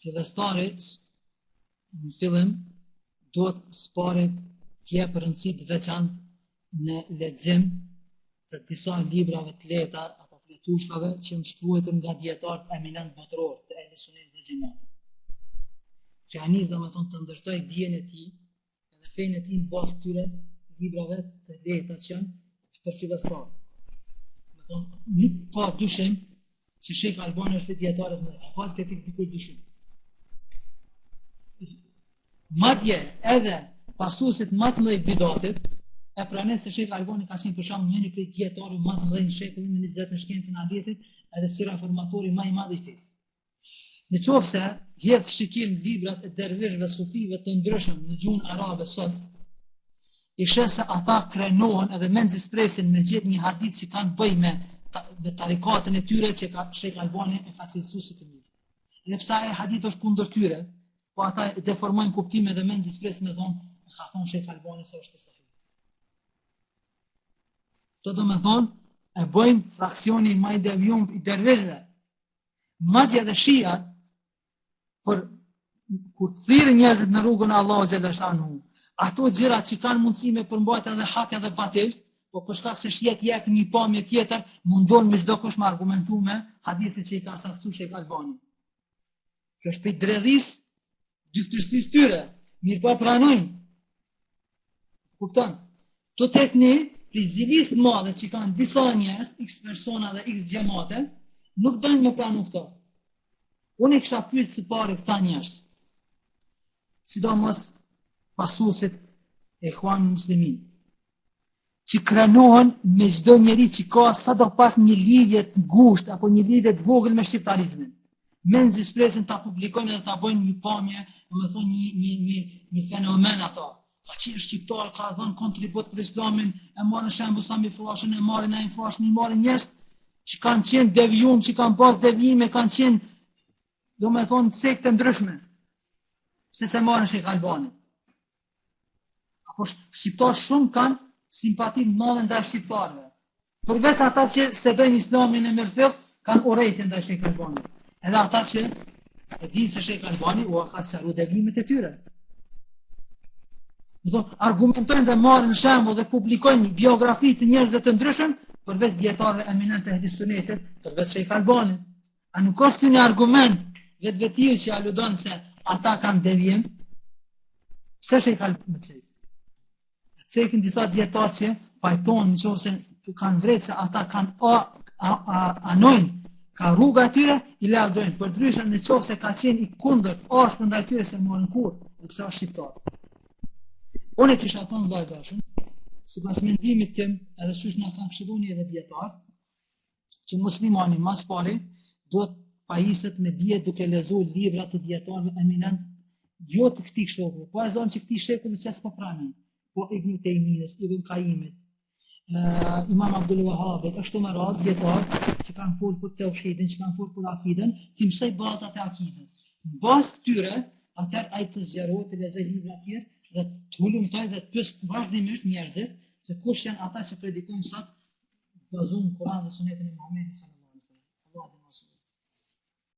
Fillestari në fillim duhet së pari të jep rëndësi të veçantë në lexim të disa librave të lehta apo fletushkave që janë shkruar nga dijetarët eminent botëror të ehli sunetit dhe xhematit. Që ja nis domethonë të ndërtoj dijen e tij edhe fenë e tij në bazë këtyre librave të lehta që janë për fillestar. Domethonë, nuk ka dyshim që Shejh Albani është prej dijetarëve të mëdhenj. A ka te dikush dyshim. Madje edhe pasuesit më të mëdhenj bidatit e pranojnë se Shejh Albani ka qenë për shembull njëri prej dijetarëve më të mëdhenj në shekullin e 20 në shkencën e hadithit, edhe si reformatori më i madh i fesë. Në qoftë se hedh shikim librat e dervishëve sufive të ndryshëm në gjuhën arabe sot, i sheh se ata krenohen edhe mezi presin me gjetë një hadith që kanë të bëjë me, me tarikatën e tyre që ka Shejh Albani e ka cilësu si të mirë. Edhe pse ai hadith është kundër tyre, po ata e deformojnë kuptimin dhe mezi presin me thonë, ka thonë Shejh Albani se është sahih. Të domethonë, e bëjnë fraksioni ma i devijum i dervishëve, Madje edhe shiat, për kur thirrin njerëzit në rrugën e Allahut xheleshanuhu, ato gjëra që kanë mundësi me përmbajt edhe hak edhe batil, po për shkak se shiat jep një pamje tjetër, mundohen me çdo kusht me argumentu me hadithet që i ka saktësu Shejh Albani. Kjo është prej dredhisë, dyftyrësisë tyre, mirëpo pranojnë. Kupton? Të tek ne, prej zilisë të madhe që kanë disa njerëz, x persona dhe x xhemate, nuk dojnë me pranu këto. Unë e kisha pyet së pari këta njerëz, sidomos pasuesit e Ikhwan Muslimin, që krenohen me çdo njeri që ka sado pak një lidhje të ngushtë apo një lidhje të vogël me shqiptarizmin. Mezi presin ta publikojnë dhe ta bëjnë një pamje, domethonë një një një një fenomen ato. Ka qenë shqiptar, ka dhënë kontribut për islamin, e marrin shembull Sami Frashën, e marrin Naim Frashën, i marrin njerëz që kanë qenë devijum, që kanë pas devijime, kanë qenë domethonë sekte ndryshme. Pse s'e marrin Shejh Albanin? Apo shqiptarët shumë kanë simpati të madhe ndaj shqiptarëve. Përveç ata që s'e dojnë islamin e mirëfillt, kanë urrejtje ndaj Shejh Albanit. Edhe ata që e dinë se Shejh Albani ua ka sqaru devijimet e tyre. Domethonë, argumentojnë dhe marrin shembull dhe publikojnë biografi të njerëzve të ndryshëm, përveç dijetarëve eminent të ehli sunetit, përveç Shejh Albanit. A nuk është ky një argument vetvetiu që aludon se ata kanë devijim? Pse Shejh Albanin e cekin? Cekin disa dijetarë që pajtohen në qoftë se kanë vrejt se ata kanë a, a, a, anojnë ka rruga e tyre, i lavdrojnë. Përndryshe në qoftë se ka qenë i kundërt, ashpër ndaj tyre s'e marrin kurrë, edhe pse është shqiptar. Unë e kisha thonë vëlla i dashur, sipas mendimit tim, edhe qysh na kanë këshillu edhe dijetarët, që muslimani ma s'pari duhet pajiset me dije duke lexu libra të dijetarëve eminent jo të këtij shekulli, po e zonë që këtij shekulli që s'po pranojnë, po Ibn Tejmijes, Ibn Kajimit, uh, Imam Abdul Wahabit, ashtu me radhë dijetarë që kanë folë për teuhidin, që kanë folë për akiden, t'i mësoj bazat e akidës. Në bazë këtyre, atëherë ai të zgjerohet të lexoj libra tjerë dhe të hulumtoj dhe të pyes vazhdimisht njerëzit se kush janë ata që predikojnë sot bazuar në Kur'an dhe Sunetin e Muhamedit sallallahu alaihi wasallam.